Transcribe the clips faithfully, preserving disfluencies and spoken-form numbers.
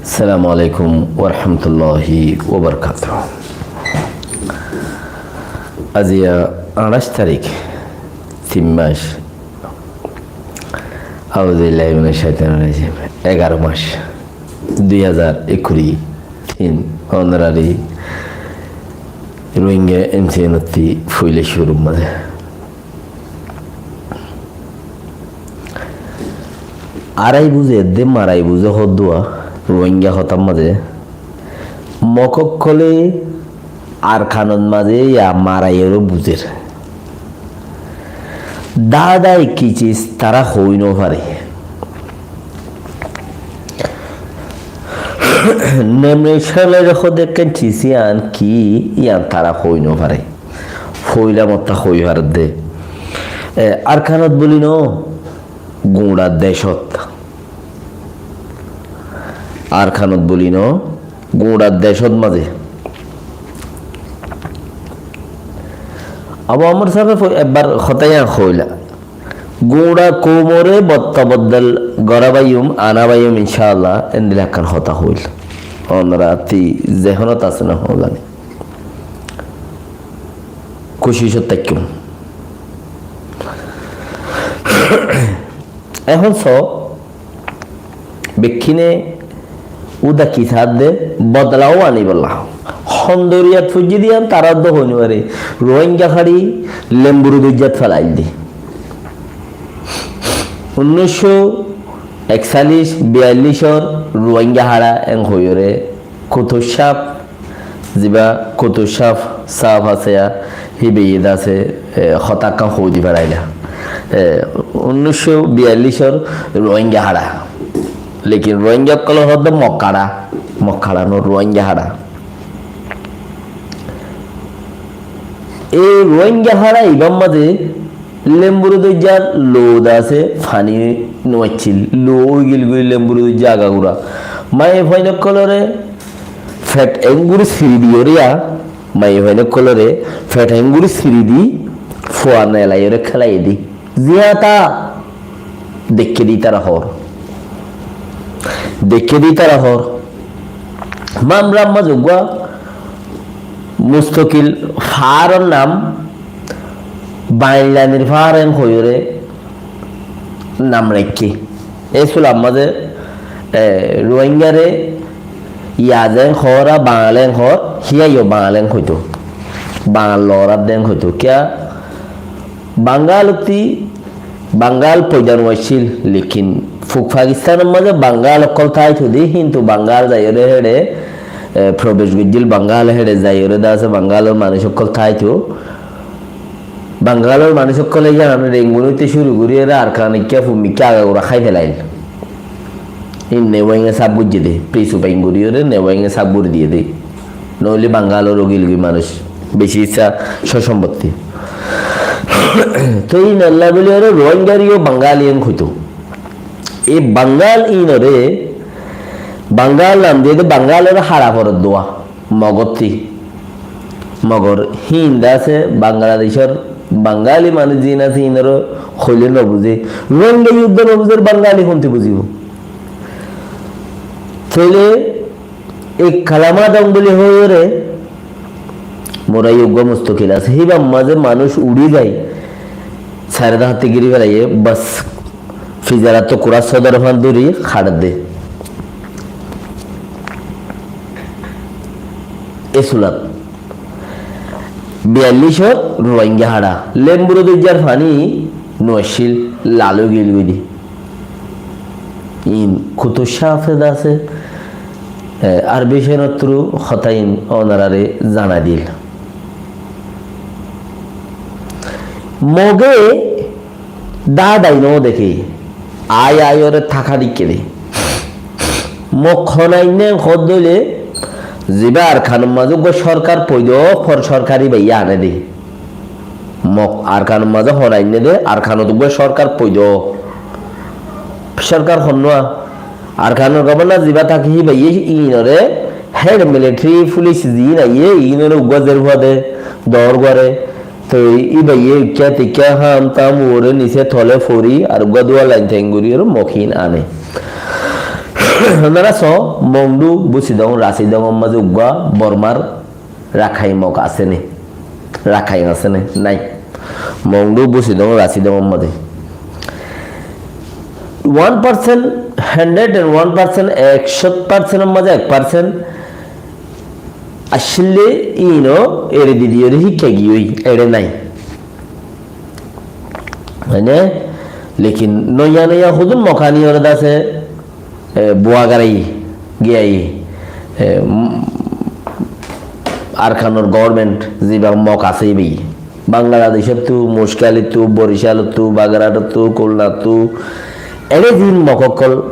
Assalamu alaikum warahmatulláhi wabarakátuhu. Aziya añçáic tarík, tin mac, auzubillahi minac caitanir rajim, egaró mac, dui házar ekkuri tin, ónorari Rohingya M C N ottú foila cúrur mazé. Arai buzé edde marai buzé hoddúa Rohingya hotár mazé. Mog ókkole Arkanot mazé ya marai ore buzér. Dádai ki cis tará hoói nofaré. Nemre cóler hoó de ekkán cis yían ki, yían tará hoói nofaré. Foila mottá hoói faredde. E, Arkanot buli no, guñça decót. Arkanot buli no, guñça decót mazé. Abu Ammar sábe fo-, ebbar hotá yían hoóila. Guñça koumoré botta boddol gorá faiyum, ana faiyum, incáallah, endilla ekkán hotá hoóil. Ónora ti zehónot asé né hoó zani. Kucicot táikkun. Ehón so, bekkíne úda ki saádde, bodolá ó aníbolla. Hondoriyat foijjé de yían tará uddúa hoói nofaré. Rohingya hári Lemburu doijjat felail de. Unnúic cót ekcallic biyallicor Rohingya hára en hoiyóre Kutuc sáf, ziba Kutuc sáf, sáf asé ya, híba yé de asé, e, hotá ekkán hoói di felaila. E, unnúic cót biyallicor Rohingya hára. Lekin Rohingya ókkole hoó de Mog hára, Mog hára no, Rohingya hára. Ei Rohingya hára ibár mazé Lemburu doijjar lou de asé, faní no accíl, lou óigil goi Lemburu doijja agagura. Maiyafuain ókkolore fet enguri siri diyóre ya, maiyafuain ókkolore fet enguri siri di, fua nelaiyóre kelaiyé de. Ziyata deikké de ítara hoór. Deikké de ítara hoór. Mamrar mazé uggúa mustokil faáror nam Bainlanir faár en hoiyóre nam raikké. E sular mazé, e, Rohingyare Yazan hoór, Bangal en hoór, híayo Bangal en hoitó. Bangal lorar den hoitó. Kiyá? Bangalottí Bangal foida no accíl, lekin fuk Pakistanor mazé Bangal ókkol táito de, kintu Bangal zaiyóre héçe, e, probec goijjíl, Bangal héçe zaiyóre de asé Bangalor manúic ókkol táito. Bangalor manúic ókkole yían Rengun óite cúru gorí ere Arkan ikká fuk mikká agagura hái felail. Ín Newang e sáf goijjé de, pisu bain gorí ere Newang e sáf gorí diyé de. Noóile Bangalor ógil goi manúic, beci issá cócombottí. Toi ínolla buli ere Rohingyare yó Bangali en hoitó. E Bangal ínore, Bangal nam diyé de Bangalore hára foredduwa. Mogottí. Mogor hín de asé Bangladecor Bangali manúic ziín asé, híinore hoilé nobuzé. Rohingya yó uddúa nobuzér, Bangali hontí buzibó? Tóile ei kalama dong buli hoiyóre morai uggúa mustokil asé. Híbar mazé manúic uçí zai, sairé de hátti gíri felaiyé, bas. Fizarattú kurá sodor fán dóri háçedde. E sulat. Biyallicót Rohingya háça. Lemburu doijjar faní no accíl, lal ói giyói de. Iín Kutub Cáfe de asé, e, Arbi Cenottú hotá iín onoráre zanai dil. Moge Dádai no deké, ai aiyóre táka dikké de. Mok honainné hoódde óile, zibá Arkanor mazé uggúa sorkar foida ók, for sorkar íbaye ané de. Mok Arkanor mazé honainné de, Arkanot uggúa sorkar foida ók. Sorkar honnúa, Arkanor gobornar zibá táke híbaye iínoré, héd militari, fulic ziín aiyé, iínoré uggúa zer fua de, dor goré, Toi íbaye ikká tikká ham tam uore nise tole fori ar uggúa dua lain teng gorí ore Mok hín ané. Onora só, Mongdu, Busidong, Rasidong or mazé uggwá Bormar Rakhain Mog asé né? Rakhain asé né? Nai. Mongdu, Busidong, Rasidong or mazé one percent, hundred and one percent, ekcó percent or mazé ek percent accíle íno eri didi eri híkka giyói, ere nai. Mane, lekin noiya noiya hodún Mog ani ore dase, e, buagarai giyai, e, m-, Arkanor government ziba Mog asé ibai. Bangladecóttu, Mushkialittu, Boricalottu, Bagerahatottu, Kulnattu, ere zin Mog ókkol,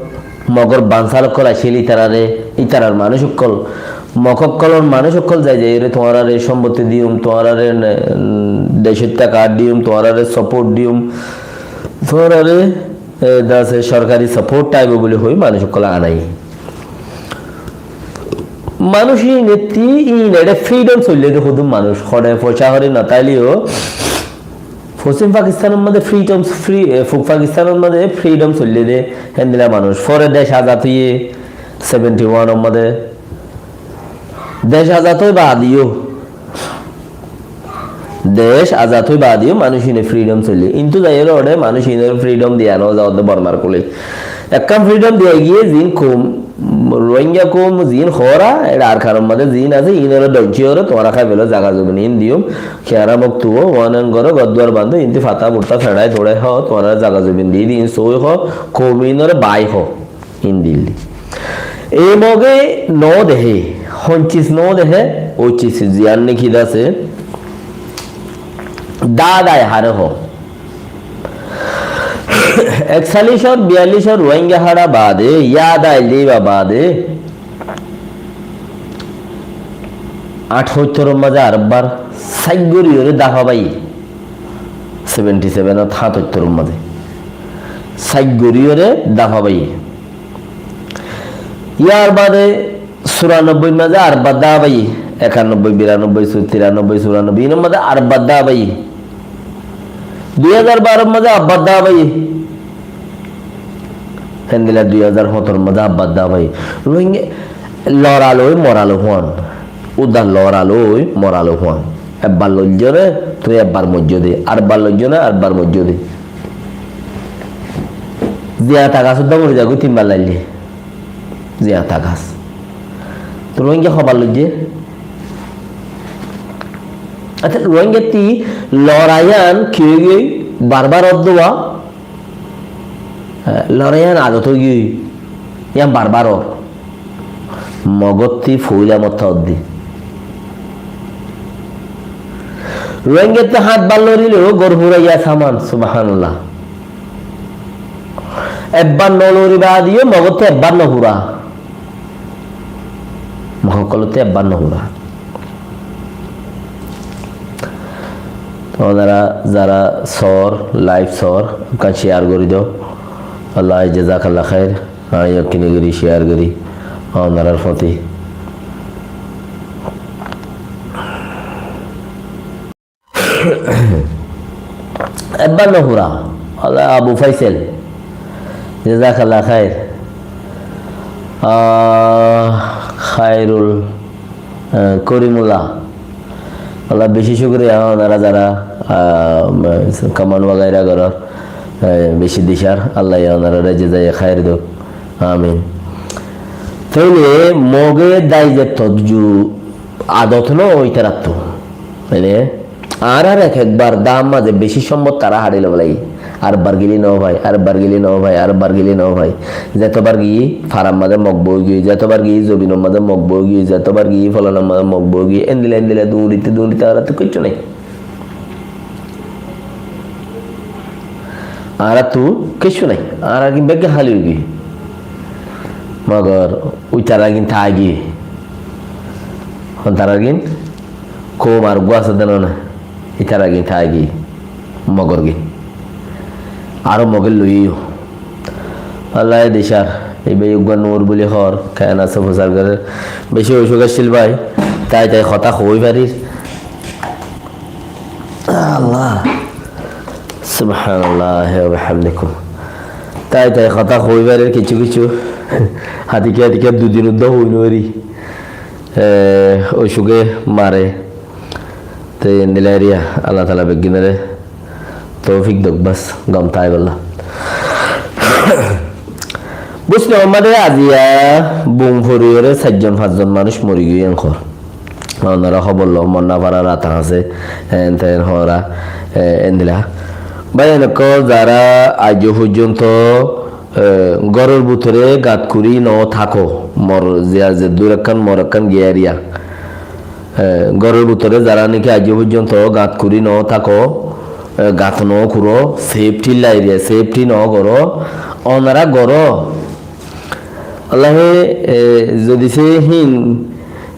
Mogor bansal ókkol accíl ítarare, ítarar manúic ókkol, Mog ókkolor manúic ókkol zai zai ere tuáñrare sombotti diyum, tuáñrare, mm, decóitta card diyum, tuáñrare support diyum, tuáñrare, e, dase sorkari support táibo buli hoi manúic ókkol anai. Manúic ín etti, ín ere freedom soille de hodún manúic, hode foicá hori no táileyo, Foccím Pakistanor mazé freedom, free, e, Puk Pakistanor mazé freedom soille de, héndilla manúic. Fore dec azad óiye, seventy one or mazé. Dec azad ói baade yó, dec azad ói baade yó manúic íne freedom soille. Kintu zai ore ore manúic ínore freedom diya no za de Bormar kule. Ekkán freedom diya giyé zin koum, Rohingya koum zin hora, ere Arkanor mazé zin asé, ínore dóijje ore, tuáñra hái felo, zaga zobin ín diyum, kiyára mok tuwo, uán uán goro, gór duar bando, inti fata burta ferai torai ho, tuáñra zaga zobin di di, ín sói ho, koum ínore bái ho, ín dil di. Ei Moge no dehe, hon cis no dehe, ói cis ziyan niki dase, da dai hare ho. Ekcallicor, biyallicor Rohingya hára baade, yad aile iba baade, athóttor or mazé arekbar saigori ore dafa baiye. Seventy seven ot athóttor or mazé saigori ore dafa baiye. Yar baade Suranobboi mazé arekbar dafa baiye, ekanobboi, biranobboi, su-, tiranobboi, suranobboi, inor mazé arekbar dafa baiye. Dui házar baror mazé arekbar dafa baiye. Héndilla dui házar hóñttor mazé arekbar dafa baiye. Rohingya loralo, moralo huan. Uda loralo, moralo huan. Ebbar loijjone, tui ebbar moijjo de. Arekbar loijjone, arekbar moijjo de. Ziyan tagas udda mori zagói tinbar laille. Ziyan tagas. To Rohingya hobar loijje. Accha, Rohingya ti loraiyan ki ói giyói barbar odduwa, eh, loraiyan adot ói giyói. Iyan barbar or. Mogotti foila motta oddi. Rohingya ti hát bar lorile o gor furaiya saman, subhanallah. Ebbar no lori baade yó Mogotti ebbar no fura. Mog ókkolotti ebbar no fura. Onora zara sor, live sor, ekkan share gori do. Allah, jazakallah khair. Añí ekkini gori share gori. Onorar foti. Ebbar no fura. Allah Abu Faisal. Jazakallah khair. Ah, Khairul, eh, Korimullah. Allah beci cukuriya, onora zara, ah, kaman wagaira goror, eh, beci dishar. Allah ye onorare jazaya khair dok. Amin. Tóile Moge dai ze todju adot no itarattu. Mane, añárar ek ekbar dam mazé beci sombot tará haçi loi félaiye. Ar bar gili no fai, ar bar gili no fai, ar bar gili no fai. Zetobar giyí farar mazé Mog boi giyói, zetobar giyí zobinor mazé Mog boi giyói, zetobar giyí folanar mazé Mog boi giyói, endilla endilla durite durite añárattu kiccu nai. Añárattu kiccu nai. Añárar gin beggín háli ói giyói. Mogor itarar gin tái giyói. Hon tarar gin? Koum ar uggwá asé de no na, itarar gin tái giyói, Mogor gin. Aró Moge loiyó. Allah ye dishar, ibá uggwá nur buli hoór, keén asé fusar gorér. Beci ocuk accíl bái, tái tái hotá hoi farir. Allah. Subhanallah wa bihamdikum. Tái tái hotá hoi farir kiccu kiccu. Hátikke hátikke dui din uddá hoi no fari. E, ocúke mare. Te endilla eriya Allah taala beggúnore toufik douk bas gom táibolla. Buzto faijjó de aziya bum foriyóre sair zon fañs zon manúic mori giyé en hoór. Onora hóbor lo, mor no fara rata asé, en ten hoóra, e, endilla. Bái, enekka zara aijjó foijjonto, e, góror bútore gat kuri no táko, mor ziya zeddur ekkán mor ekkán giyé eriya. E, góror bútore zara niki aijjó foijjonto gat kuri no táko, e, gat no kuro, sefti laire, sefti no goro, onora goro. Allaye, e, zodi se hín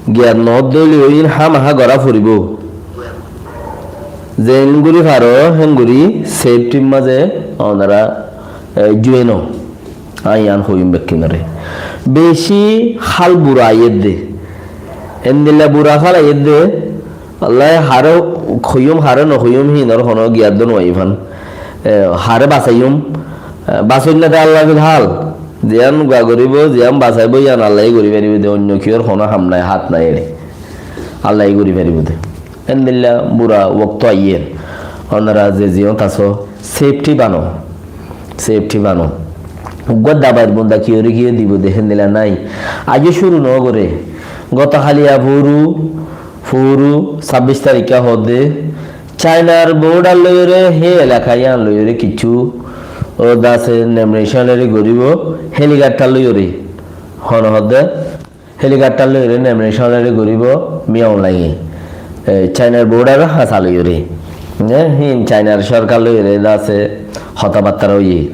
giyat no dóile hín hámaha gora foribo. Zen gori faro, hén gori seftir maze onora, e, jueno. Añí yián hoiyum bekkúnore. Beci hál bura aiyér de. Endilla bura hál aiyér de. Allaye hare hoiyum, hare no hoiyum, hínor hono giyat dó no aifán. E, hare basaiyum, e, basoinna de Allah bil hál. Ziyán gua goribo, ziyán basaibo, yián Allaye gori faribo de, oinno kiyór hono ham nai, hát nai ere. Allaye gori faribo de. Endilla bura wokto aiyér. Onora ze ziyót asó, sefti bano. Sefti bano. Uggwá dabair bunda kiyóre kiyóre dibo de, héndilla nai. Aijjó cúru no gore. Goto haliya furu, furu, sabbic tarikka hoó de, Cainar bodar loiyóre hé elaka yián loiyóre kessú, ó, dase nemre cóneri goribo, helikaptar loiyóre. Hone hoó de, helikaptar loiyóre nemre cóneri goribo, Min Aung Hlaing e. E, Cainar bodar hasa loiyóre. E, hín Cainar sorkar loiyóre dase hotabatta óiye.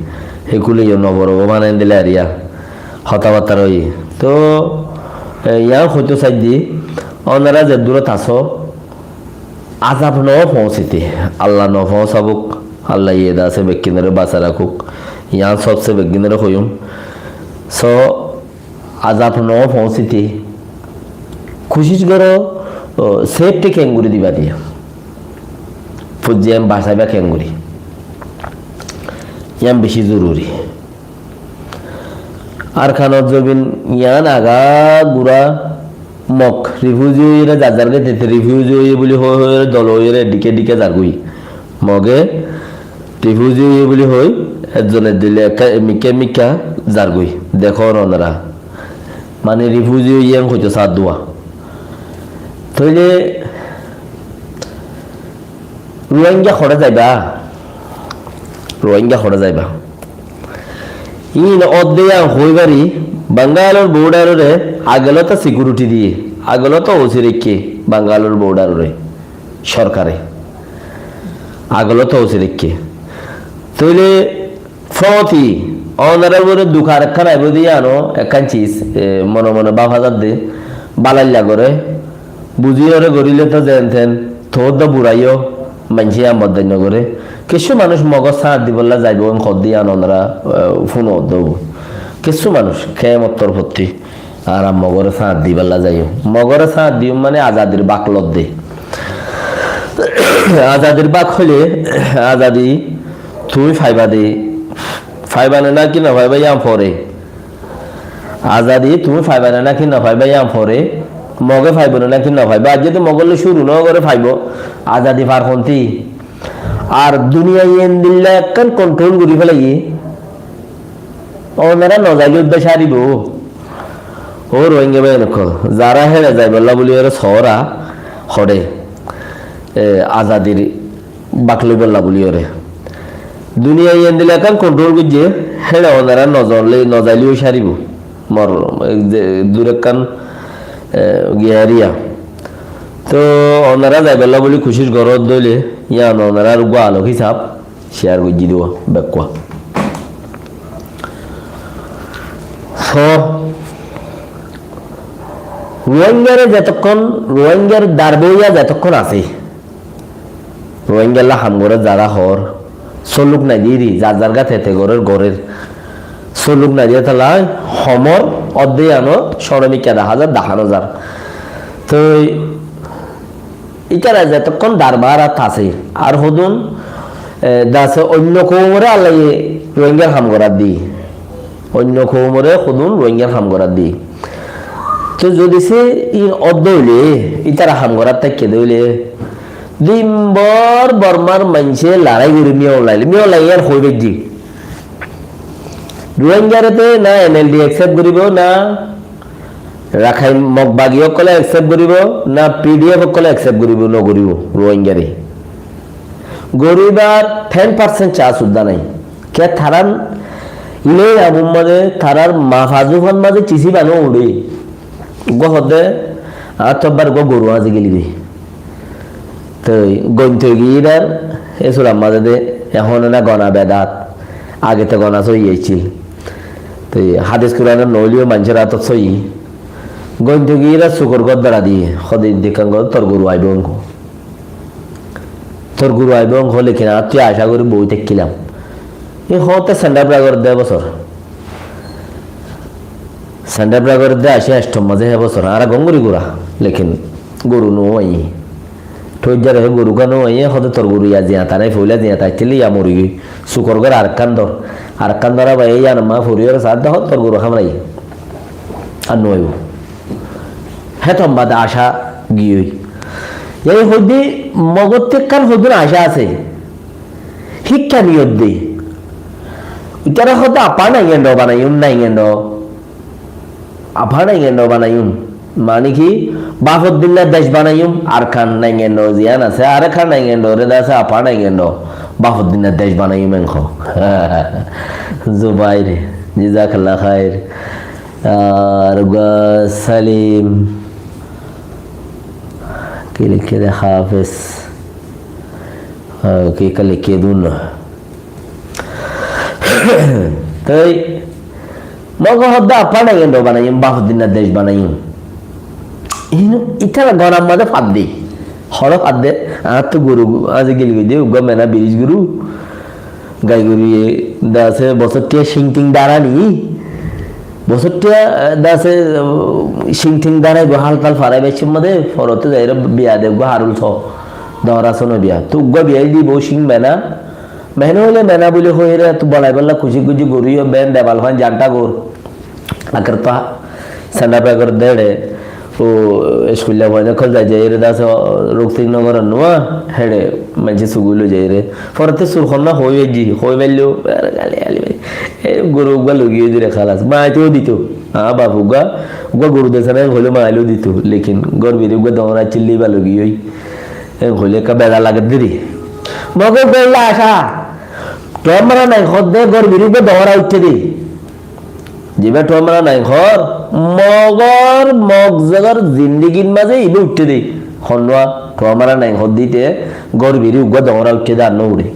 Hékule yó no forobo mane endilla eriya. Hotabatta óiye. Toh, e, yián hoito saidde, onora ze durot asó, azab no foóñsite, Allah no foóñsabok, Allaye dase bekkúnore basai rakók. Yián sobse bekkúnore hoiyum. So, azab no foóñsite kucíc goro, o, sefti kengori diba diya. Fuain basaiba kengori. Yián beci zoruri. Arkanor zobin yián aga gura Mog rifuzi óiyore zar zar gete rifuzi óiye buli hoi hoiyore dol óiyore edike edike zargoi. Moge rifuzi óiye buli hoi, ezzon ezzon ekka mikka mikka zargoi. Dekó onora. Mane rifuzi óiye en hoito saá dua. Tóile Rohingya hoçé zaiba? Rohingya hoçé zaiba? Iín odde yián hoi fari, Bangalor bordarore agolóta sikiuriti diye, agolóta osi raikké Bangalor bordarore sorkare, agolóta osi raikké. Tóile fóti, onorar uore duk arekkán aibó de yiáno ekkán cis, e, mone mone báfa zadde, bálailla gore, buziyóre goríle to zen ten, toódda buraiyó, maincé yián boddai nogore. Kessú manúic Mogor sáñt dibólla zaibó, en hoddé yián onora, e, fúnodde óibo. Kessú manúic, kemottor fottí, añára Mogore sáñt dibólla zaiyó. Mogore sáñt diyum mane azadir bák lodde. Azadir bák hoilé, azadi tuñí faiba de, faiba ne náki no faiba yián fore. Azadi tuñí faiba ne náki no faiba yián fore. Moge faibo ne náki no faiba. Aijja to Mogor loi cúru no gore faibo. Azadi far hontí. Ar duniya endilla ekkán kontrol gorí félaiye. Onora no zaile udda cáribo. Ó Rohingya bái ókkol, zara héçe zaibolla buli ore sóra hoçé, e, azadir bák loibolla buli ore. Duniya endilla ekkán kontrol goijje, héçe onora no zole, no zaileyó cáribo. Mor, e, ze, dur ekkán, e, giya eriya. To onora zaibolla buli kucíc goró dóile, yián onorar uggwá alok hísab. Ciyar goijjí de bekkúa. So, Rohingyare zetokkón, Rohingyar darboiya zetokkón asé, Rohingyalla ham goré zara hoór, sóluk nai diri, zar zar gát hete gorér, gorér. Sóluk nai diri tala homor odde yiáno cóñço mikká dahá zar, dahá no zar. Toi Ítara zetokkón darbar asé, ar hodún, e, dase oinno koumore Allaye Rohingyar ham gorat di. Oinno koumore hodún Ruáingar ham gorát diyé. Te zodi se in oddó óile, ítara ham gorát táikke de óile, din bor Bormar maincé larái gorí Min Aung Hlaing, Min Aung Hlaing ar hoi baijjé. Ruáingare te na N L D accept goribo, na Rakhain Mog bagi ókkole accept goribo, na P D F ókkole accept goribo, no goribo Ruáingare. Goribar ten percent chance uddá nai. Ke tarar le abur maze, tarar mafa zufan maze cisi bano ude. Uggwá hodde, añár to ebbar uggwá goru azi geli de. Toi gointo girar e surar maze de, ehón na gona bedat, age to gona sóiyi accíl. Toi hadis Kuranot no óileyo maincór atot sóiyi. Gointo girar sukor gór dara diye, hode intikam gor, tor goru aibo onko. Tor goru aibo onko, lekin añár tui aca gori boi táikkilam. E hote send up ra gor de bosor. Send up ra gor de aci anctor maze he bosor. Añára gom gori gura, lekin goru no aiye. Toijjar he goru ka no aiye, hode tor goru ya ziyañta nai, foila ziyañta accíl ya mori goi. Sukor gór arekkán dor. Arekkán dor abar e yanor ma fori ore sar de hode tor goru hamrai. Ar no aibo. He tombade aca giyói. Yai hoidde Mogottú ekkán hodún aca asé. Híkka niyot de. Itara hode Afar Naingendo banaiyum, Naingendo. Afar Naingendo banaiyum. Mani ki, bafor dinna dec banaiyum, Arkan Naingendo ziyan asé, Arkan Naingendo re de asé Afar Naingendo. Bafor dinna dec banaiyum enko. Zubair, jazakallah khair. Ar uggwá Salim, ki leikké de Hafez, ah, ki ka leikké dun. Toi, Mogo hodde Afar Naingendo banaiyum, bafor dinna dec banaiyum. Ino, itara gonar maze fadde. Horo fadde, añáttu goru azi geli goi de, uggwá mena biris goru. Gai goru ye de asé bosottiya cing ting dara ni. Bosottiya, eh, de asé, uh, cing ting dara go hal tal farai baiccé maze, forote zaire biya de uggwá harul so. Dora sono biya. To uggwá biya di bo cing mena. Mena óile mena buli hoire to bolai bolla kuci kuci goru yo ben debal fan janta gor. Aker to senda pegor dere. O eskulla boine kol zai zai re de asé, o, Ruksing Nogor nuwa, hede maincé sugui loi zai re. Forote sur honna hoi baijji, hoi baillo, ar gali gali bai. E goru uggwá logi oi dire halas. Maito dito. A baf uggwá, uggwá goru dese na, en hoile mailo dito. Lekin gor biri uggwá dora chilli ba logi oi. En hoile ekka beda lage diri. Mogo golla aca. Tomra nai hodde gor biri uggwá dora utte di. Ziba tuáñra nai hor, Mogor, Mog zagor zindigir maze iba uiththé de. Honnuwa, tuáñra nai hor dite, gor biri uggwá dongora uiththé de ar no uçé.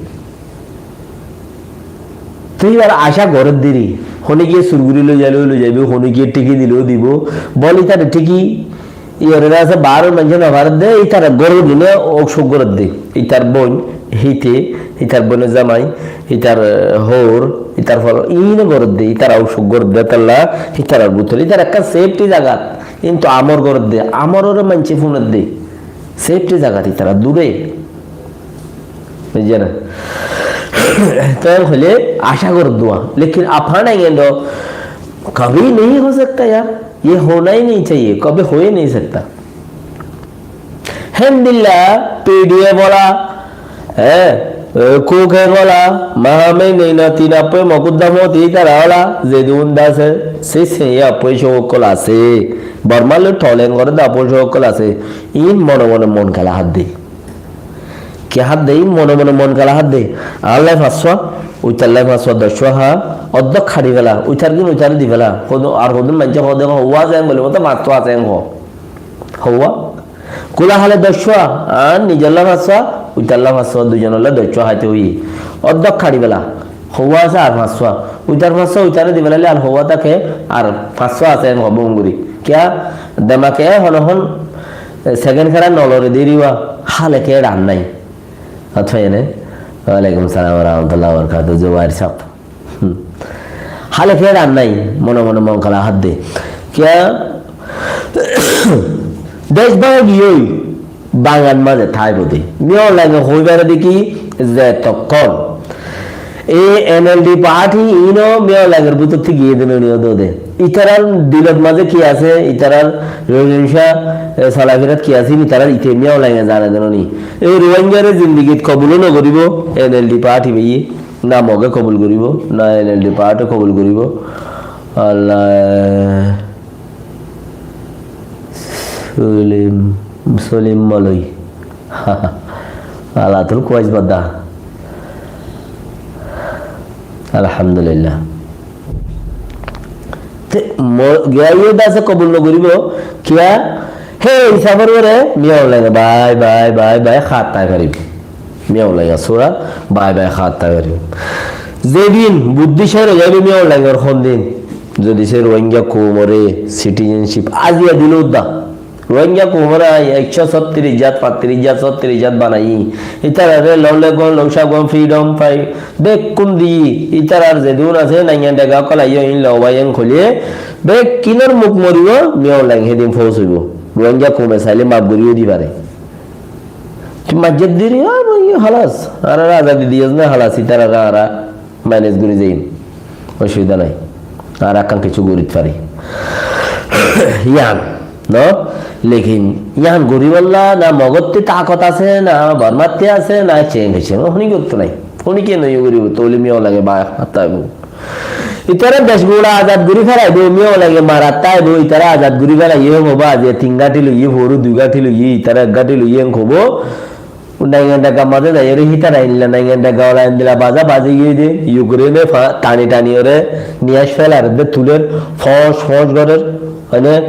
Te ibar aca gorer deri, hone giye sur gori loi zaile loi zaibo, hone giye thiki dile dibo, bol itare thiki, Iyore de asé, baáror maincé no faredde, itar gór dine ousuk goredde. Itar boin, hite, itar boinor zamai, itar, eh, hour, itar folo, iíne goredde, itar ousuk goredde, talla, itar bútore, itar ekkán safety zagat. Kintu amor goredde, amorore maincé funedde. Safety zagat itar dure. Buzze na? Te hoile aca goredde, lekin apna engendo kabhi nahi ho sakta yaar. یہ ہونا ہی نہیں چاہیے، کبھی ہو ہی نہیں سکتا۔ Héndilla P D F ola, eh, eh, K K K ola, Mahamai Neinati Nappoi Mokuddam Hoti Tara ola, Zedun Dase, Sisi Appoi Sokol Ase, Borma loi tolen gore de Appoi Sokol Ase, in mone mone mon kela hadde. Ki hadde, mone mone mon kela hadde. Añálla fañswa, uitalla fañswa, doccwa ha, oddok hadi fela, uitar gin uitar di fela. Hodu, ar hodun maincé hode, houwa ase, en bole, mota fañswa ase, en ho. Houwa. Kula hale doccwa, ar nizolla fañswa, uitalla fañswa, duizonolla doccwa haite hoiye. Oddok hadi fela. Houwa ase ar fañswa. Uitar fañswa, uitare di felaile ar houwa take, ar fañswa ase en ho bonguri. Kiya? Demake hono hon, eh, second kera nolore diriwa, hale ke ran nai. Atfa ene. Walaikum salam wa rahmatullahi wa barakatuh. Zubair sahab. Hmm. Hale ke ran nai, mone mone mon kela hadde. Kiya? Dec bangiyoi. Bangan maze táibo de. Miyón lage hoi fare de ki, ze tokkon E N L D party ino Miao Laing or bútotti giyé de noni ódode. Itarar dilot mazé ki asé, itarar Rohingya, e, solafirat ki asé, itarar ite Miao Laing e zane de noni. E Rohingya re zindigit kobul no goribo N L D party beye, na Mog e kobul goribo, na N L D party kobul goribo. Allah. Solim, Solim Moloi. Alatul kuwais badda. Alhamdulillah. Te mo-, giya iye dase kobul no goribo. Kiya? He, hisabar gore, Miao Laing e bai, bai, bai, bai, khat tai faribo. Miao Laing e sura, bai, bai, khat tai faribo. Zedin buddhi cér ói zaibo Miao Laing or hondin, zodi se Rohingya koumore citizenship aziya dilo da. Rohingya koumore ai ekcó sottiríc zat, pañtiríc zat, sottiríc zat banaiye. Itarare lole gon, lousa gon, freedom pai, bekkún diye. Itarar zedún asé, naingan dega okkol aiye, in lo bai en kole, bekkunor muk moribo, Miao Laing hedin fous óibo. Rohingya koume saile maf goriyo di fare. Tui majjat diri, ah, boi, halas. Añára azadi diyos na, halas, itarare añára manage gori zaiyum. Osubida nai. Añára ekkán kessú gorit fari. Yián, no? Lekin yián goribolla na Mogotti takot asé, na Bormatti asé, na Ceng, Ceng, honi gotto nai. Honi ke noi goribo, tole Miao Laing e bai, hatta bo. Itara dec gura azad gori felaibo, Miao Laing e marat taibo, itara azad gori felaiye hobo, aziya tin gáñthi loiye, foru dui gáñthi loiye, itara ek gáñthi loiye en hobo. Naingan dega mazé zaiyore hitara endilla, naingan dega ola endilla baza bazi giyé de, Ukraine e fa-, tani tani ore niyas felar de tuler, fos fos gorer, mane,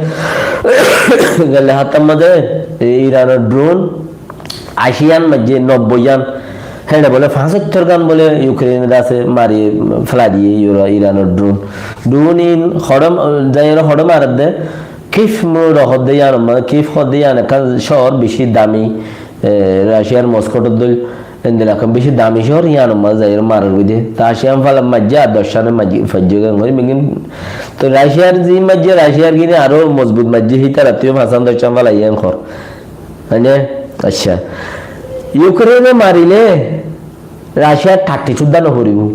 gelle hattar mazé, e, Iran or drone, Aci yan maijje, nobboi yan. Héçe bole fañsottor gan bole Ukraine dase mari félai diye Ira-, Iran or drone. Drone in hoçé, zaiyore hoçé marer de. Kyiv muro hoó de yan, mane Kyiv hoó de yan ekkán cóor beci dami, e, Russia r Moscow r dóil, endilla ekkán beci dami cóor, yan mazé zaiyore marer goi de. Te Russia n fala maijje ar doc cane maijje, faijje gan gori megin. To Russia r zi maijje, Russia r gini aró mozbut maijje, hítarattú fañsan doc can falaiye en hor. Mane, accá. Ukraine e marile Russia thirty sudda no foribo.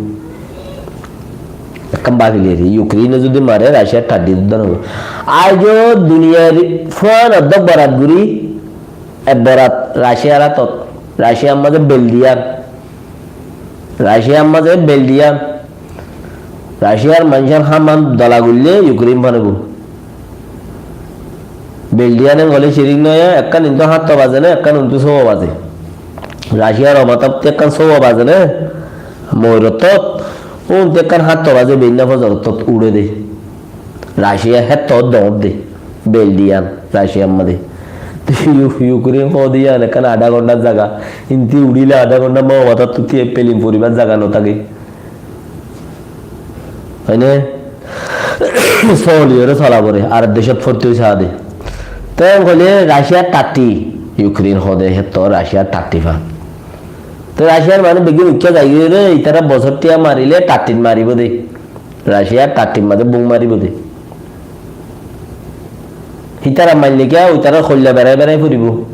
Ekkán bafile re, Ukraine e zodi mare, Russia thirty sudda no foribo. Aijo duniyar fuan oddok borat guri, ek borat Russia r atot, Russia r mazé beldiyan. Russia r mazé beldiyan. Russia r maincór ham an dola goille Ukraine fanibo. Beldiyan en gole cirik noya, ekkán intu hátta baze na, ekkán intu sówa baze. Russia r omatab te ekkán sówa baze na, moirottot, un te ekkán hátta baze, beinna fozorottot uçe de. Russia hetto dor de. Beldiyan, Russia r mazé. Te Yu-, Ukraine hoó de yan ekkán adha gonthar zaga. Inti uçile adha gonthar ma omatab tuti pelin foribar zaga no táke. Óine? Soliyore sola fore, ar decót forte ói saá de. Te hoile Russia thirty, Ukraine hoó de, hetto Russia thirty fa. Te Russia r mane beggún uikká zai giyói re, itara bosór tiya marile thirty maribo de. Russia thirty mazé bum maribo de. Itara marile kiya, itara hoilla berai berai foribo.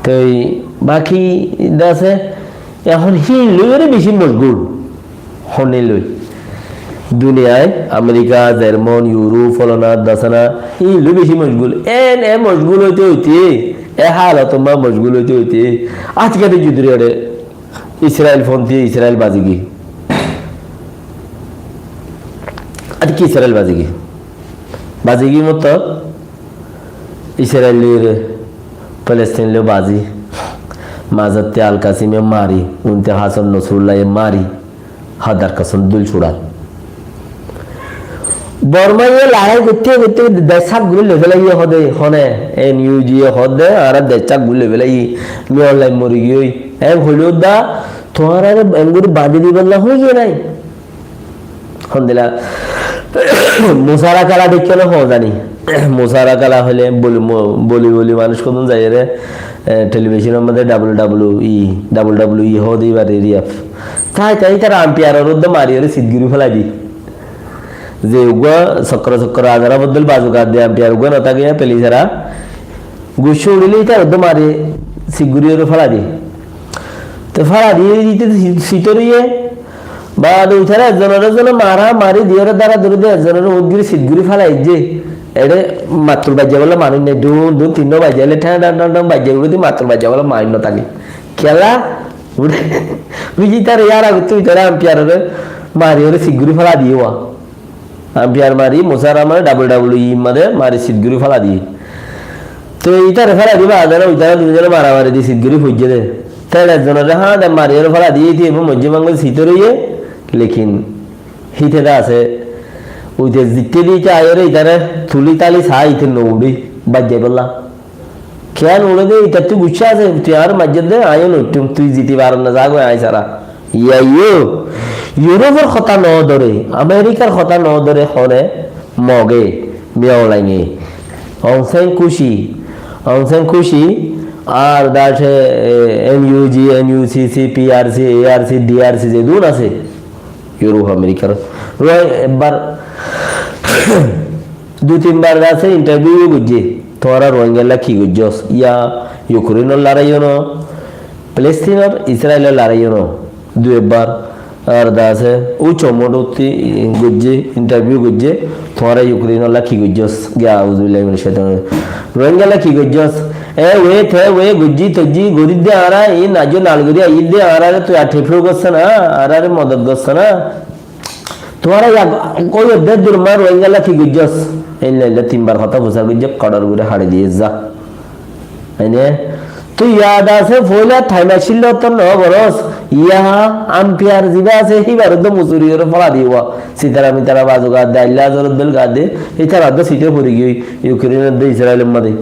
Te baki de asé, ehón híin loi ore beci mocgul. Hone loi. Duniyai, Amerika, Jerman, Yurop, folana, dasana, híin loi beci mocgul. En e mocgul óite óite, e halot ma mocgul óite óite, ajkal de judure ore Israel fonti, Israel bazigi. Ar ki Israel bazigi? Bazigi motlob Israel loi Palestine loi bazi. Mazotte Al Qasim e mari, unte Hasan Nasrullah e mari, Hadar Qasim dul curar. Borma ye lorai goitte goitte dec saf guri loi felaiye hode, hone, N U G e hode, añára dec saf guri loi felaiye, Min Aung Hlaing mori giyói. En hoile da, tuáñrare en guri bandi dibolla hoiye nai. Hondilla, musarakala dekko no ho zani. Musarakala hoile boli, mo-, boli, boli manúc hodún zaiyore, e, television or modde W W E, W W E hode ibar area. Tai, tai tara umpire ore uddo mari ore sit guri felai di. Ze uggwá sokkoro sokkoro azara boddol bazu gad de umpire uggwá no táke ya peli sara. Gucce uçile itar uddo mari sit guri ore felai di. Te félai diyé, ite sitor óiye. Baade uitará ezzonore ezzone mara mari diyóre dara dori de ezzonore uñth gori sit gori félai diyé. Ere mattor baijja bolla manúic nai, dun dun tinno baijja óile than than than than baijja uçé de mattor baijja bolla manúic no táke. Kiyólla? Uçé, uçé itare yar agottú uitará ampiyarore mariyóre sit gori félai diyé wa. Ampiyar mari, Musa Rahmane W W E mazé mari sit gori félai diyé. Te itare félai di baade na, uitará dui zone maramari di sit gori foijjé de. Te ezzonore há de mariyóre félai diyé, ite ebo moijjé mangol sitor óiye, lekin híte de asé, uite zitte di ite aiyóre itare tuli tali sai ite no uçé, baijja bolla. Kiyá no uçé de, itattú guccá asé, tui añáre maijjós de, aññí yó no uiththúm, tui ziti faros na, za goi aññí sára. Iyá yó, Iurófor hotá no dóre, Amerikar hotá no dóre, hone Moge, Min Aung Hlainge, Aung San Suu Kyi, Aung San Suu Kyi, ar de asé, e, N U G, N U C C, P R C, A R C, D R C, zedún asé, Iuróf Amerikar. Uá ebbar dui tin bar de asé intarviu goijjé, tuáñra Rohingyalla ki goijjós? Yá Iukreinor laraiyó no, Palestinor, Israilor laraiyó no. Dui ebbar ar de asé, ucco modot goijjé, intarviu goijjé, tuáñra Iukreinor lá ki goijjós? Giya, auzubillahi minash shaitanir rajim. Rohingyalla ki goijjós? E we, te we, goijjí, toijjí, gorí de añára, in aijjó nal gorí aiyí de añárare, tui ar thefro gossá na, añárare modot gossá na. Tuáñra yá óiyo de durmá Rohingyalla ki goijjós? Éilla éilla tin bar hotá fusár goijjé, kodor gorí haçi diyé za. Ene, tui yad asé, foila thaim accíl de ottót no gorós, yá ampiyar zibá asé, híbar uddá musuri goré félai diyé wa. Sitara mitara bazu gade, ailla azorot bel gade, ítara uddá site fori giyói, Iukreinor de Israilor mazé.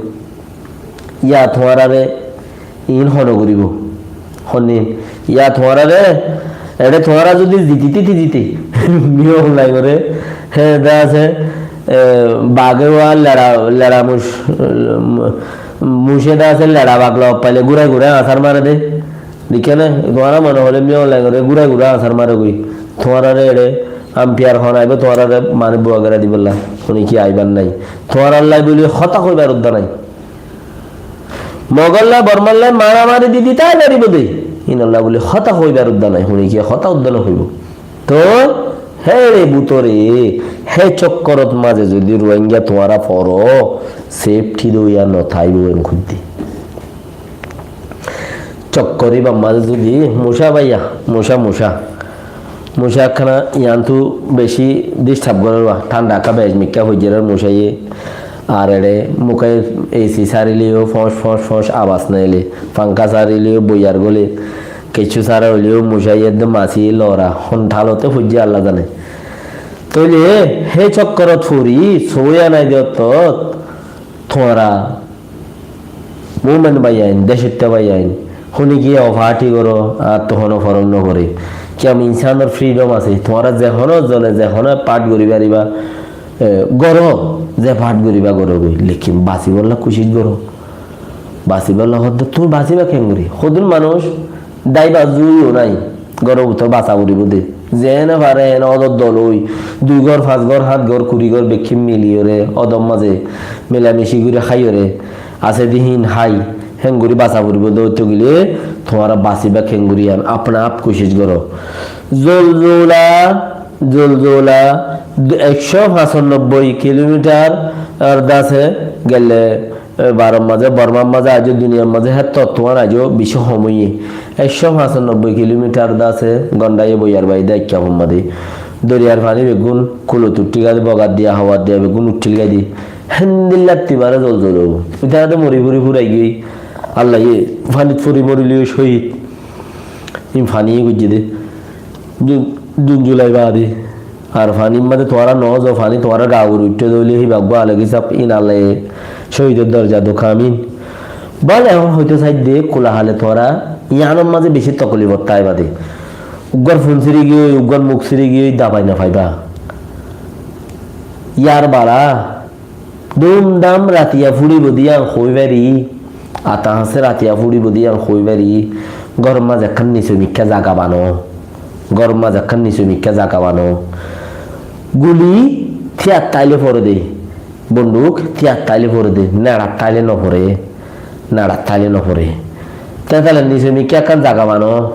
Yá tuáñrare in hone goríbo? Honnin? Yá tuáñrare, ere tuáñra zodi ziti titi ziti, Min Aung Hlaingore, hé de asé, e, bage wa lera, lera muc, muce de asé lera bag loi faile gurai gurai asár mare de. Dekké né? Tuáñra mone hoile Min Aung Hlaingore gurai gurai asár mare goi. Tuáñrare ere ampiyar hon aibo, tuáñrare mane bua gera dibolla. Hone ki aibar nai? Tuáñrallá buli hotá hoibar uddá nai. Mogolla, Bormalla maramari di di tai faribó de. Inolla buli hotá hoibar uddá nai, hone ki hotá uddá no hoibo. To, hé re butore, hé chokkorot mazé zodi Rohingya tuáñra foro, safety doiya no taibo en kuddi. Chokkor ibar mazé zodi muca baiya, muca, muca. Muca ekkana iyantu beci disturb gorer wa. Thanda ekka bec mikka foijjer mucaye. Ar ere muke A C sarileo foñs foñs foñs abas naile, fankha sarileo boiyar gole, kessú sara hoileo mucaye edde masi lora, hon halote foijje Allah zane. Toile he chokkorot fori, soya nai de ottot, tuáñra Mumin baiyain, decótta baiyain, hone giyé o party goró, ar to hono forok no gore. Kiyá insanor freedom asé, tuáñra ze hono zone ze hono part gori fariba, e, goró, ze part goriba goró goi. Lekin basibolla kucic goró. Basibolla hodde, tuñí basiba kengori? Hodún manúc daiba zuiyo nai, góror bútore basa foribó de. Zeéne fare eéne odor dol ói, dui gór, fañs gór, háñt gór, kuri gór bekkín miliyóre, odor mazé milamici gori háiyore, asé de hín hái, héngori basa foribó de. Óito gile tuáñra basiba kengori yián apna ap kucic goró. Zolzola, zolzola, ekcó fañsanobboi kilomitar ar dase gele E, Bárot mazé, Bormar mazé, aijjó duniyar mazé, héttor tuán aijjó beci hom óiye. Ekcó fañsanobboi kilomitar de asé, gondaye boiyar baide ekka fomma de. Doriyar faní beggún kulot uththí gai de, bogar diya, hawar diya beggún uththíl gai de. Héndilla tibare zolzol óibo. Ítara de mori furi furai giyói. Allaye fanit furi morileyó cóhid. Ín faníye goijjé de. Jun, Jun Julai baade. Ar fanír mazé tuáñra no zo, faní tuáñrar gaa uore uiththé de óile híba uggwá aleg hísab, ín Allaye cóhidor dorja do, amin. Bóle ehón hoitó saidde, kula hale tuáñra yiánor mazé beci tokolifot táiba de. Uggwár fun síri giyói, uggwár muk síri giyói, dabai no faiba. Yar bala, dum dam ratiya furibo de yián hoi fari, ata hañsé ratiya furibo de yián hoi fari, góror mazé ekkán niso mikká zaga bano, góror mazé ekkán niso mikká zaga bano. Guli tiyat táile fore de, bonduk tiyat táile fore de, neçat táile no fore, neçat táile no fore. Tétalor nise mikká ekkán zaga bano,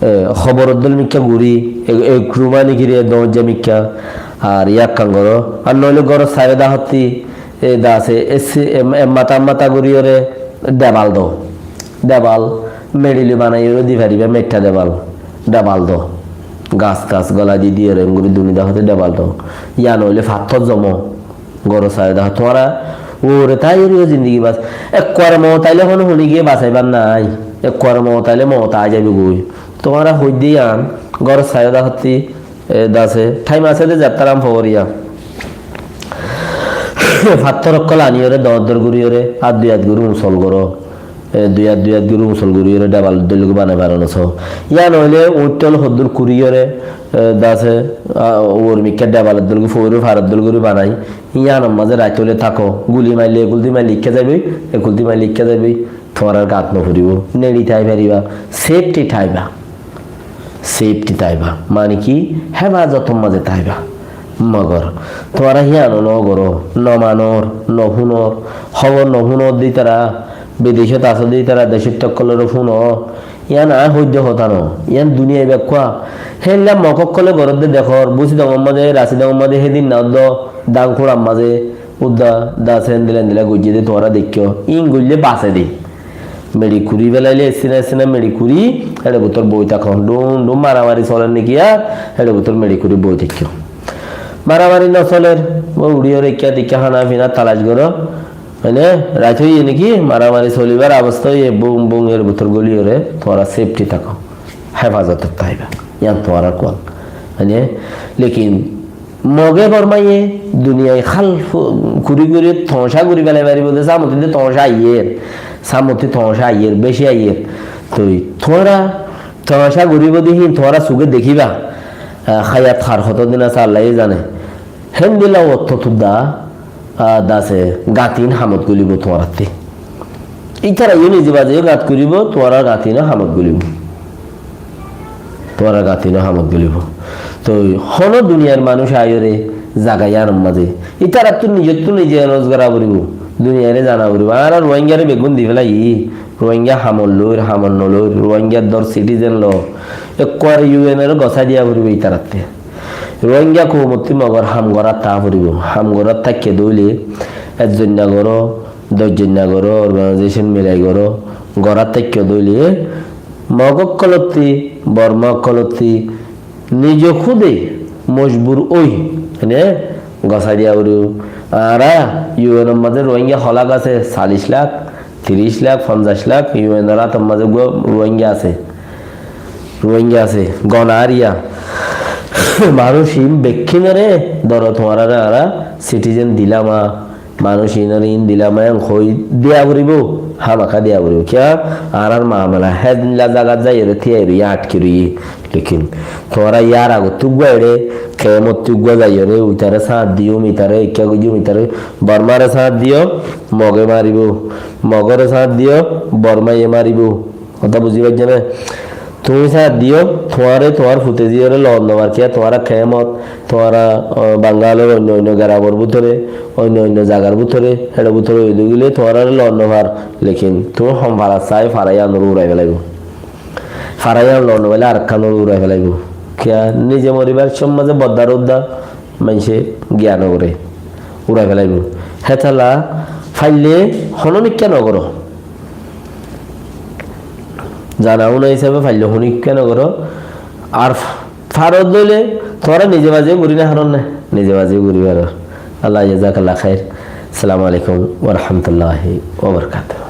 e, hóbor dóilla mikká guri, e, e, ek rumá nikiri, e, doñjja mikká, ar yá ekkán goró. Ar noóile góror sairó dahottí, e, dase, e, si-, e, e, mata mata guriyóre debal do. Debal, meçi loi banaiyóre di faribá, meiththá debal. Debal do. Gas tas golai di diyóre, engori duni dahottí debal do. Yá noóile fattór zomo. Góror sairó dahó tuáñra uore táiyore zindigi bas-, ekkuare moot aile hono hone giyé basaibar nái. Ekkuare moot aile moot ai zaibogói. Tuáñra hoidde yián, góror sairó dahottí, e, dase, thaim asé de zattar am foriya. Fattór ókkol aniyore, dor dor guriyore, át dui át guri usol goró. E, dui át, dui át guri usol guriyore debal dóilla banai faro no só. Yá noóile uñth tol hoddur kuriyore, e, dase, a, uore mikká debal dóilla guri, foóir faro dóilla guri banai. Yíanor mazé rait óile táko, guli maille, e kuldi maille ikká zaiboi, e kuldi maille ikká zaiboi, tuáñrar gat no foribo, neçi tái faribá, safety táiba. Safety táiba, mani ki, hefazotor mazé táiba. Mogor, tuáñra yíano no goró, no manor, no fúnor, hóbor no fúnor de ítara, bidecót asó de ítara, decótti ókkolore fúno, yían añí hoidde hotá no, yían duniyai bekkúa. Héndilla Mog ókkole goródde dekór, Busidongor mazé, Rasidongor mazé, hédin na uddó, Dangkurar mazé, udda dase héndilla héndilla goijjé de tuáñra deikkó. Ín goille base de. Meçi kuri felaile, essina essina meçi kuri, héçe bútor boi táko. Dun dun maramari soler né kiyá, héçe bútor meçi kuri boi táikko. Maramari no soler, boi uçiyóre ikká tikká hána fina talac goró. Mane, rait óiye né ki, maramari solibar obosta óiye, bum bum er bútor goliyóre, tuáñra safety táko. Hefazotot táiba. Yían tuáñrar kuwal. Mane, lekin Moge Bormaye duniyai hál fu-, kuri kuri toñcá guri felai faribó de, sámottí de toñcá aiyér, sámottí toñcá aiyér, beci aiyér. Toi tuáñra toñcá guribó de hín tuáñra suge dekíba, ah, háyat hár hotodin asé Allaye zane. Héndilla otto tudda, ah, dase gatin hamot gulibó tuáñrattí. Ítara yó nize baze yó gat gulibó, tuáñrar gatin ó hamot gulibó. Tuáñrar gatin ó hamot gulibó. Toi hono duniyar manúic aiyóre zaga yíanor mazé. Ítarattú nizottú nize announce gora foribó. Duniyaire zana foribó. Añára Ruáingare beggún di félaiyi. Ruáinga hamot loir, hamot noloir. Ruáinga dór citizen lo. Ekkuare U N ore gosái diya foribó ítarattú. Ruáinga koumottú Mogor ham gorát táa foribó. Ham gorát táikke dóile, ekzon na goró, doc zon na goró, organization milai goró, gorát táikke dóile, Mog ókkolottí, Borma ókkolottí, nize kúde mojbur ói, mane, gosái diya foribó. Añára U N or mazé Ruáinga holak asé, callic lak, tiric lak, fonzaic lak, U N or átor mazé uggwá Ruáinga asé. Ruáinga asé, gona ariya. Manúic iín bekkúnore dóro tuáñrare añára citizen dilam a, manúic iínore iín dilam a, en hoi diya foribó, hámaká diya foribó. Kiyá? Añárar mamela héndilla zagat zaiyóre tíyai roiyé, añtki roiyé. Lekin tuáñra yar agottú uggwá eçé, kemot uggwá zaiyóre, uitare sáñt diyum, itare ekká goijjum, itare Bormare sáñt diyo, Moge maribó, Mogore sáñt diyo, Bormaye maribó. Hotá buzí faijjó né? Tuñí sáñt diyó, tuáñre tuáñr fute zíyore loot no far, kiyá tuáñra kemot, tuáñra, ah, Bangalor oinno oinno geramor bútore, oinno oinno zagar bútore, héçe bútore ói dógile tuáñrare loot no far, lekin tuñí hom farar saái fara yíanore urai felaibó. Fara yían loot no faile arekkánore urai felaibó. Kiyá nize moribar cómot mazé boddar udda maincé giya no goré, urai felaibó. Hétolla faille hono nikká no goró. Zana una hísabe faille hono nikká no goró. Ar f-, faro dóile tuáñra nize baze guri no faron né, nize baze guri faro. Allah jazakallah khair. Assalamu alaikum wa rahmatullahi wa barakatuh.